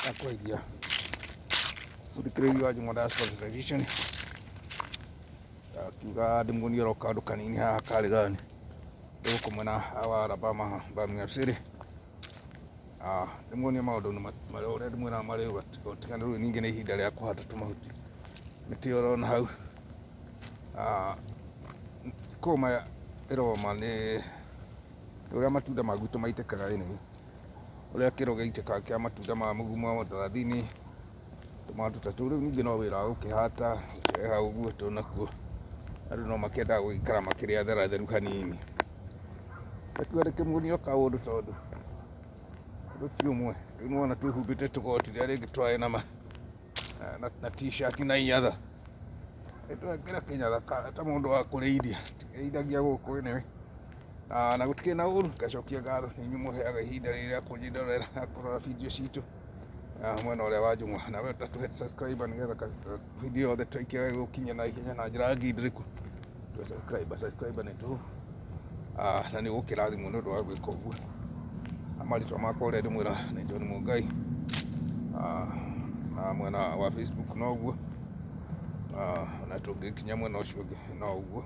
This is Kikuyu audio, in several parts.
Ndakũgeithia mũthikĩrĩria wa Juma Diaspora Television, ndakiuga ndĩmuonie oro kaũndũ kanini haha karĩ gani. Ndĩ gũkũ mwena wa Alabama, Birmingham City. Ndĩmuonie maũndũ marĩa ũrĩa ndĩmwĩraga marĩ ũtiganu. Rĩu ningĩ nĩ ihinda rĩa kũhanda tũmahuti. Mĩtĩ ĩyo ũrona hau kũma ĩroma nĩ ũrĩa matunda ma gwitũ maitĩkaga ĩnĩ, ũrĩa kĩro gĩitĩkaga kĩa matunda ma mũgumo, mũndarathini, tũmaũndũ ta tũu. Rĩu ningĩ no wĩra wa gũkĩhata, gũceha ũguo tũ nakuo, andũ no makĩendaga gũgĩikara makĩrĩ atheratheru hanini. Reke ndĩkĩmuonie o kaũndũ tondũ ũndũ ti ũmwe. Rĩu nĩwona twĩhumbĩte tũgoti rĩrĩa rĩngĩ twarĩ na t-shirt na inyatha. Nĩtwekĩra kĩnyatha ta mũndũ wa kũrĩithia, tũkĩrĩithagia gũkũ anyway. Na gũtikĩrĩ na ũru, ngacokia ngatho nĩ inyuĩ mũheaga ihinda rĩrĩ rĩa kũnjĩrorera na kũrora video citũ mwena ũrĩa wa Njũng'wa. Na we ũtatũhete subscribe nĩgetha video yothe twaikia ĩgũkinya na ihenya na njĩra ngindĩrĩku. Tũhe subscribe, subscribe nĩ tũhũ na nĩ ũgũkĩrathimwo nĩ ũndũ wa gwĩka ũguo. Na marĩtwa makwa ũrĩa ndĩmwĩra nĩ John Mũngai, na mwena wa Facebook noguo, na tũngĩkinya mwena ũcio ũngĩ no ũguo.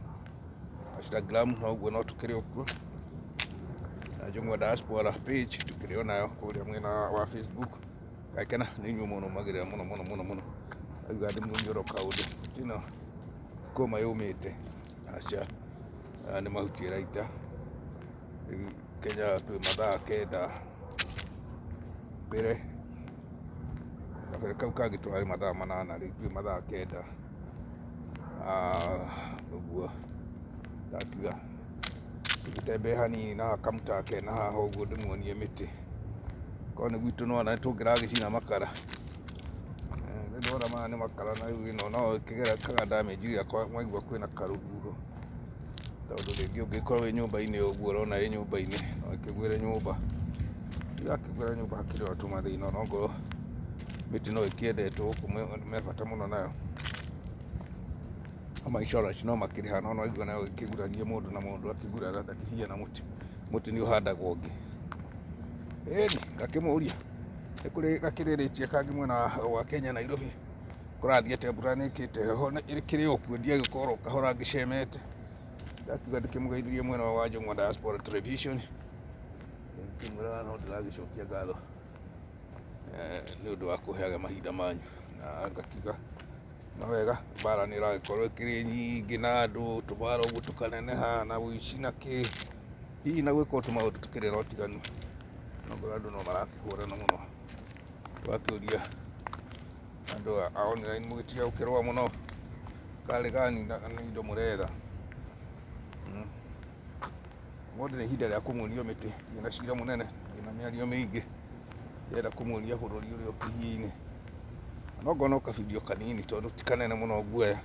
Instagram noguo no tũkĩrĩ o kuo, na Njũng'wa Diaspora page tũkĩrĩ o nayo kũrĩa mwena wa Facebook. Ngakena nĩ inyuĩ mũnũmagĩrĩra mũno mũno mũno mũno. Ndauga ndĩmuonie oro kaũndũ ĩno kũma yũmĩte, aca aya nĩ mahuti ĩraita. Rĩu Kenya twĩ mathaa 9 mbere, kabere kau kangĩ tũrarĩ mathaa 8, rĩu twĩ mathaa 9. Ũguo ndakiuga tũgĩtembee hanini na kamũtake na haha ũguo ndĩmuonie mĩtĩ. Korwo nĩ gwitũ nĩwona nĩtũngĩragĩcina makara. Rĩu ndĩrona maya nĩ makara na rĩu ĩno no ĩkĩgera damage rĩrĩa mwaigua kwĩna karũhuho. Tondũ rĩngĩ ũngĩkorwo wĩ nyũmba-inĩ ũguo ũrona ĩ nyũmba-inĩ no ĩkĩgwĩre nyũmba. Yakĩgwĩra nyũmba hakĩrĩ o tũmathĩna onokorwo mĩtĩ no ĩkĩendetwo gũkũ me bata mũno nayo. Ama insurance no makĩrĩhaga no nĩwaigua nayo ĩkĩguraria mũndũ na mũndũ akĩgurara ndakĩhiana mũtĩ. Mũtĩ nĩ ũhandagwo ũngĩ. Ĩni ngakĩmũria nĩ kũrĩ gakĩrĩrĩtie kangĩ mwena wa Kenya Nairobi kũrathiĩ atĩa mbura nĩ ĩkĩte heho ĩkĩrĩ o kuo ndiagĩũka oro kahora ngĩcemete. Ndakiuga ndĩkĩmũgeithirie mwena wa Njũng'wa Diaspora Television ngĩmwĩraga no ndĩragĩcokia ngatho nĩ ũndũ wa kũheaga mahinda manyu na ngakiuga no wega mbara nĩ ĩragĩkorwo ĩkĩrĩ nyingĩ na andũ tũbara ũguo tũkaneneha na ũici na kĩ, hihi na gwĩka tũmaũndũ tũkĩrĩ na ũtiganu, no ngorwo andũ no marakĩhũrana mũno. Tũgakĩũria andũ a online mũgĩtige gũkĩrũa mũno, karĩ gani na indo mũretha. Ũmũthĩ nĩ ihinda rĩa kũmuonia mĩtĩ, ndĩna cira mũnene, ndĩna mĩario mĩingĩ, ndĩrenda kũmuonia bũrũri ũrĩa ũkĩhiaine. No ngorwo no ka video kanini tondũ ti kanene mũno nguoya,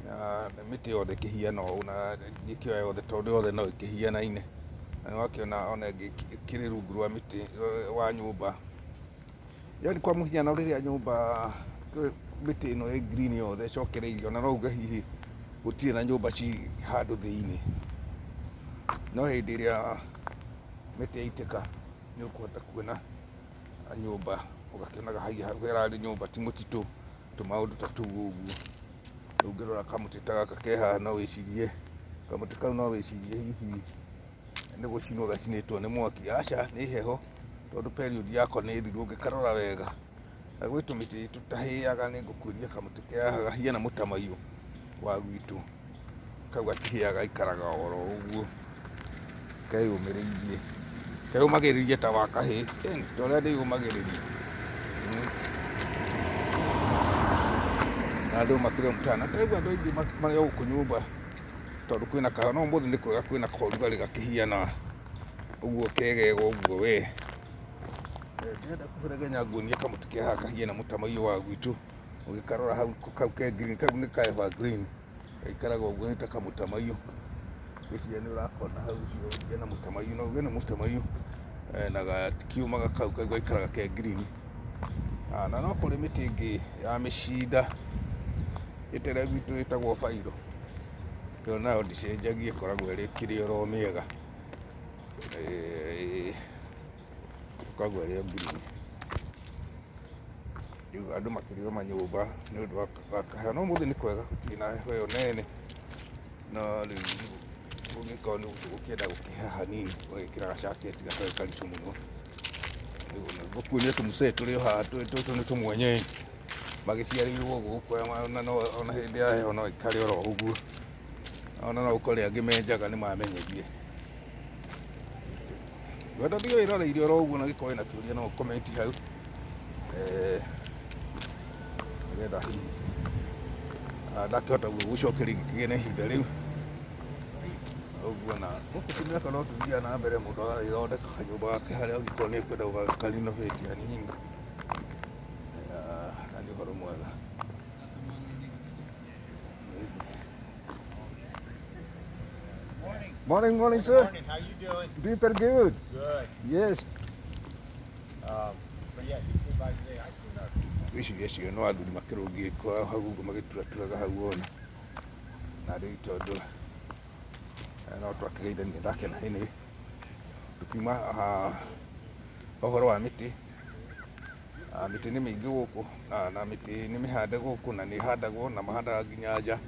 na mĩtĩ yothe ĩkĩhiana ũũ na ndingĩkĩoya yothe tondũ yothe no ĩkĩhianaine. Na nĩwakĩona ona ĩngĩ ĩkĩrĩ rungu rwa mĩtĩ wa nyũmba. Yaani kwa mũhiano rĩrĩa nyũmba mĩtĩ ĩno ĩ green yothe ĩcokereirio na no uge hihi gũtirĩ na nyũmba ci handũ thĩinĩ, no hĩndĩ ĩrĩa mĩtĩ yaitĩka nĩ ũkũhota kuona nyũmba ũgakĩonaga haiya hau hararĩ nyũmba ti mũtitũ, tũmaũndũ ta tũu ũguo. Rĩu ũngĩrora kamũtĩ ta gaka ke haha no wĩcirie, kamũtĩ kau no wĩcirie hihi nĩ gũcinwo gacinĩtwo nĩ mwaki, aca nĩ heho tondũ period yako nĩ thiru ũngĩkarora wega. Na gwĩ tũmĩtĩ tũtahĩaga nĩ ngũkuonia kamũtĩ ke haha kahiana mũtamaiyũ wa gwitũ, kau gatihĩaga gaikaraga oro ũguo keyũmĩrĩirie, keyũmagĩrĩria ta wa kahĩĩ, ĩni ta ũrĩa ndĩyũmagĩrĩria. Na andũ makĩrĩ o mtaa, na ndĩraigua andũ aingĩ marĩ o gũkũ nyũmba tondũ kwĩna kaheho, no ũmũthĩ nĩ kwega kwĩna korugarĩ gakĩhiana ũguo kegega ũguo we. Ndĩrenda kũberegenya nguonie kamũtĩ ke haha kahiana mũtamaiyũ wa gwitũ, ũgĩkarora hau kau ke green, kau nĩ ka evergreen, gaikaraga ũguo nĩ ta kamũtamaiyũ. Ngwĩciria nĩ ũrakona hau ũcio ũhiana mũtamaiyũ, no uge nĩ mũtamaiyũ na gatikiũmaga kau, kau gaikaraga ke green. Na no kũrĩ mĩtĩ ĩngĩ ya mĩcinda, mĩtĩ ĩrĩa gwitũ ĩtagwo bairũ, ĩyo nayo ndĩcenjagia ĩkoragwo ĩrĩ kĩrĩ oro mĩega. Ĩkoragwo ĩrĩ o green. Rĩu andũ makĩrĩ o manyũmba nĩ ũndũ wa kaheho, no ũmũthĩ nĩ kwega gũtirĩ na heho ĩyo nene, no rĩu ũngĩkorwo nĩ ũgũkĩenda gũkĩheha hanini ũgekĩra gacaketi gatarĩ karitũ mũno. Rĩu ngũkuonia tũmũcee tũrĩ o haha tũtũ nĩ tũmwenyewe magĩciarĩirwo gũkũ ona no ona hĩndĩ ya heho no ikare oro ũguo, ona no ũkore angĩ menjaga nĩ mamenyerire. Ngwenda ũthiĩ wĩroreire oro ũguo na ũngĩkorwo wĩna kĩũria no ũ comment hau nĩgetha hihi ndakĩhota gũgũcokeria ngĩkĩgĩe na ihinda rĩu. Ũguo na gũkũ ti mĩaka no tũthiaga na mbere mũndũ agagĩthondeka kanyũmba gake harĩa angĩkorwo nĩ ekwenda gũgaka renovate hanini na nĩ ũhoro mwega. Morning, morning, sir. Morning. How you doing? Doing pretty good. Good. Yes. But yeah, you came by today. I seen our Ngwĩciria acio no athuri makĩrũngiĩ kwao hau ũguo magĩturaturaga hau ona na rĩu tondũ no twakĩgeithania ndakena. Anyway, tũkiuma ũhoro wa mĩtĩ, mĩtĩ nĩ mĩingĩ gũkũ na mĩtĩ nĩ mĩhande gũkũ na nĩ ĩhandagwo na mahandaga nginya nja,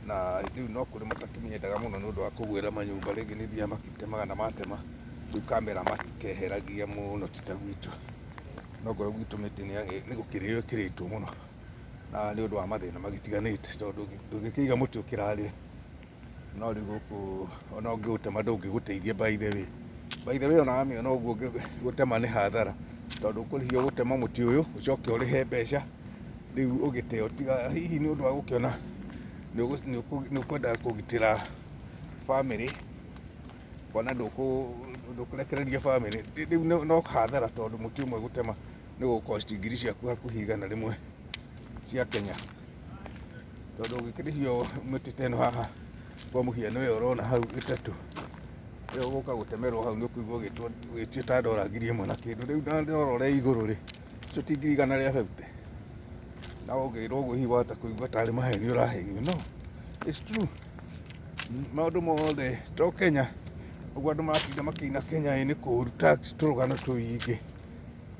na rĩu no kũrĩ matakĩmĩendaga mũno nĩ ũndũ wa kũgwĩra manyũmba, rĩngĩ nĩ thiaga makĩtemaga na matema rĩu kamera matikeheragia mũno ti ta gwitũ, no ngorwo gwitũ mĩtĩ nĩ gũkĩrĩo ĩkĩrĩtwo mũno na nĩ ũndũ wa mathĩna magĩtiganĩte, tondũ ndũngĩkĩiga mũtĩ ũkĩrarĩre, no rĩu gũkũ ona ũngĩũtema ndũngĩgũteithia by the way. By the way ona wamĩona ũguo gũtema nĩ hathara, tondũ ũkũrĩhio gũtema mũtĩ ũyũ ũcoke ũrĩhe mbeca rĩu ũgĩteo, tiga hihi nĩ ũndũ wa gũkĩona nĩ ũkwendaga kũgitĩra bamĩrĩ kuona ndũkũrekereria bamĩrĩ rĩu no hathara, tondũ mũtĩ ũmwe gũtema nĩ ũgũ cost ngiri ciaku hakuhĩ 100 cia Kenya, tondũ ũngĩkĩrĩhio mĩtĩ ta ĩno haha kwa mũhiano ĩyo ũrona hau ĩtatũ ĩyo ũgũka gũtemerwo hau nĩ ũkũigua ũgĩtio ta ndora 1000 na kĩndũ. Rĩu na ndora ũrĩa igũrũ rĩ, icio ti ngiri 150, na ũngĩrwo ũguo hihi wahota kũigua tarĩ maheni ũrahenio, no it's true. Maũndũ mothe to Kenya ũguo andũ maratinda makĩina Kenya ĩ nĩ kũũru tax tũrũgano tũingĩ,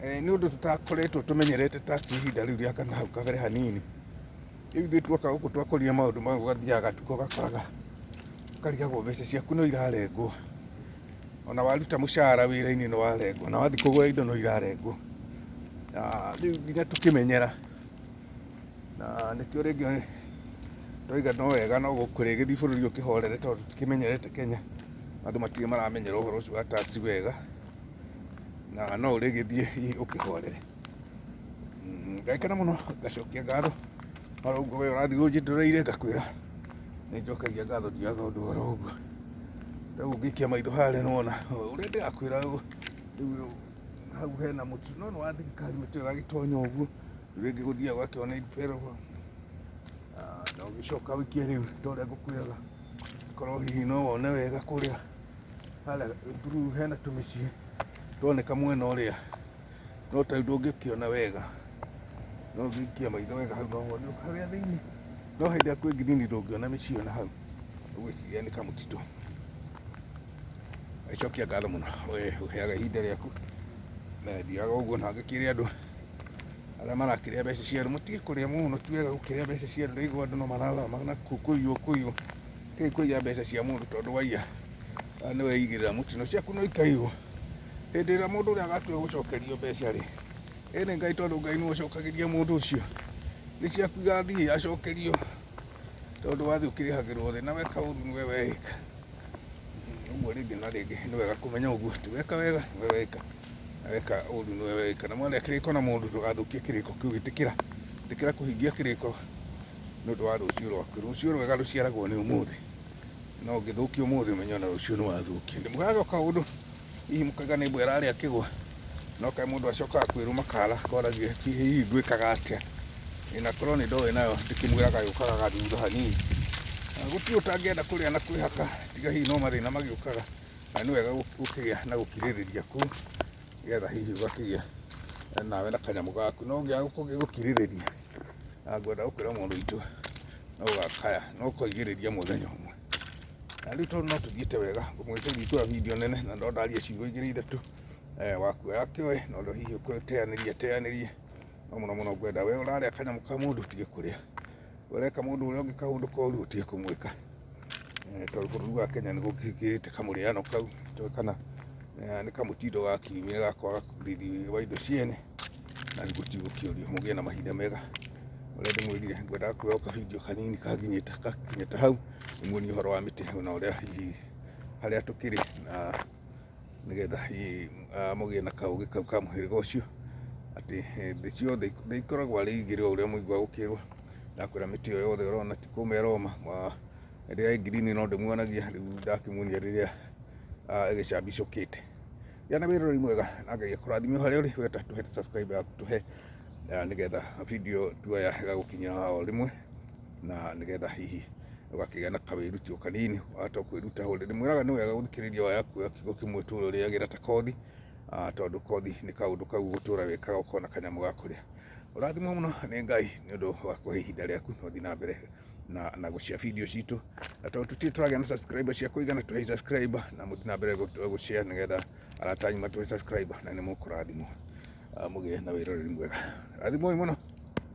nĩ ũndũ tũtakoretwo tũmenyerete tax ihinda rĩu rĩa kana hau kabere hanini. Rĩu ithuĩ tuoka gũkũ twakũria maũndũ mau ũgathiaga gatuka ũgakoraga ũkarigagwo mbeca ciaku no irarengwo, ona waruta mũcara wĩra-inĩ nĩ warengwo, na wathiĩ kũgũra indo no irarengwo, na rĩu nginya tũkĩmenyera, na nĩkĩo rĩngĩ tũrauga no wega no gũkũrĩgĩthiĩ bũrũri ũkĩhorere tondũ tũtikĩmenyerete Kenya, andũ matirĩ maramenyera ũhoro ũcio wa tax wega, na no ũrĩgĩthiĩ hihi ũkĩhorere. Ngagĩkena mũno ngacokia ngatho oro ũguo we ũrathiĩ ũnjĩtũrĩire ngakwĩra nĩ njokagia ngatho ndiaga ũndũ oro ũguo. Rĩu ũngĩikia maitho harĩa nĩwona ũrĩa ndĩrakwĩra rĩu hau hena mũtĩ no nĩ wa thirikari mĩtĩ ĩyo ĩgagĩtonya ũguo, rĩu rĩngĩ gũthiaga ũgakĩona imperwo na ũgĩcoka ũikie rĩu ta ũrĩa ngũkwĩraga, korwo hihi no wone wega kũrĩa harĩa blue hena tũmĩciĩ tuoneka mwena ũrĩa, no ta rĩu ndũngĩkĩona wega, no ũngĩikia maitho wega hau no wone harĩa thĩinĩ, no hĩndĩ ĩrĩa kwĩ green ndũngĩona mĩciĩ ona hau, ũgwĩciria nĩ kamũtitũ. Ngagĩcokia ngatho mũno we ũheaga ihinda rĩaku na ndiaga ũguo na ngĩkĩre andũ arĩa marakĩrĩa mbeca cia andũ mũtige kũrĩa mũno, ti wega gũkĩrĩa mbeca cia andũ, ndaigua andũ no mararama na kũiywo kũiywo, tigai kũiya mbeca cia mũndũ tondũ waiya nĩ weigĩrĩra mũtino, ciaku no ikaiywo. Hĩndĩ ĩrĩa mũndũ ũrĩa agatua gũcokerio mbeca rĩ, ĩ nĩ Ngai tondũ Ngai nĩwe ũcokagĩria mũndũ ũcio, nĩ ciaku igathiĩ acokerio tondũ wathiĩ ũkĩrĩhagĩrwo thĩ na weka ũru nĩwe weĩka. Ũguo rĩngĩ na rĩngĩ nĩ wega kũmenya ũguo atĩ weka wega nĩwe weka na weka ũru nĩwe weka. Na mwarĩa kĩrĩko na mũndũ ndũgathũkie kĩrĩko kĩu, ĩtĩkĩra ĩtĩkĩra kũhingia kĩrĩko nĩ ũndũ wa rũciũ rwaku. Rũciũ rwega rũciaragwo nĩ ũmũthĩ, no ũngĩthũkia ũmũthĩ ũmenye ona rũciũ nĩ wathũkia. Ndĩmũheaga o kaũndũ hihi mũkaiga nĩ mbwa ĩrarĩa kĩgwa, no kaĩ mũndũ acokaga kwĩrũma kara akoragia hihi ngwĩkaga atĩa, na korwo nĩ ndoĩ nayo ndĩkĩmwĩraga yũkaga gathutha hanini. Gũtirĩ ũtangĩenda kũrĩa na kwĩhaka tiga hihi no mathĩna magĩũkaga, na nĩ wega gũkĩgĩa na gũkirĩrĩria kũu nĩgetha hihi ũgakĩgĩa nawe na kanyamũ gaku, no ũngĩaga gũkirĩrĩria ngwenda gũkwĩra mũndũ witũ no ũgakaya no ũkoigĩrĩria mũthenya ũmwe. Na rĩu tondũ no tũthiĩte wega ngũmwĩte ndikuoya video nene na no ndaria ciugo igĩrĩ ithatũ wakuoya kĩoe no ndo hihi ũkũteanĩria teanĩrie No mũno mũno ngwenda we ũrarĩa kanyamũ ka mũndũ ũtige kũrĩa, ũreka mũndũ ũrĩa ũngĩ kaũndũ koru ũtige kũmwĩka. Tondũ bũrũri wa Kenya nĩ gũkĩgĩte kamũrĩano kau, tũĩ kana nĩ kamũtindo gakiumire ga kwaga riri wa indo ciene, na rĩu gũtigũkĩũrio. Mũgĩe na mahinda mega. Ũrĩa ndĩmwĩrire ngwendaga kuoya kabidio kanini kanginyĩte gakinyĩte hau, ndĩmuonie ũhoro wa mĩtĩ na ũrĩa hihi harĩa tũkĩrĩ na nĩgetha hihi mũgĩe na kaũgĩ kau ka mũhĩrĩga ũcio, atĩ thĩ ciothe ikoragwo arĩ igĩrĩ o ũrĩa mũiguaga gũkĩrwo. Ndakwĩra mĩtĩ ĩyo yothe ũrona ti kũma ĩroma, ĩrĩa ĩ ngirini no ndĩmuonagia, rĩu ndakĩmuonia rĩrĩa ĩgĩcambicũkĩte. Gĩa na wĩroreri mwega na Ngai akũrathime o harĩa ũrĩ, we ta tũhe subscribe yaku tũhe nĩgetha video tuoya ĩgagũkinyĩra o rĩmwe, na nĩgetha hihi ũgakĩgĩa na kawĩruti o kanini wahota kwĩruta. Ndĩmwĩraga nĩ wega gũthikĩrĩria waya kuoya kiugo kĩmwe ũtũre ũrĩagĩra ta kothi, tondũ kothi nĩ kaũndũ kau ũgũtũra wĩkaga ũkona kanyamũ ga kũrĩa. Ũrathimwo mũno nĩ Ngai nĩ ũndũ wa kũhe ihinda rĩaku na ũthiĩ na mbere na gũshare video citũ, na tondũ tũtirĩ tũragĩa na subscriber cia kũigana, tũhe subscriber na mũthiĩ na mbere gũshare nĩgetha arata anyu matũhe subscriber na nĩ mũkũrathimwo. Mũgĩe na wĩroreri mwega. Rathimwoi mũno.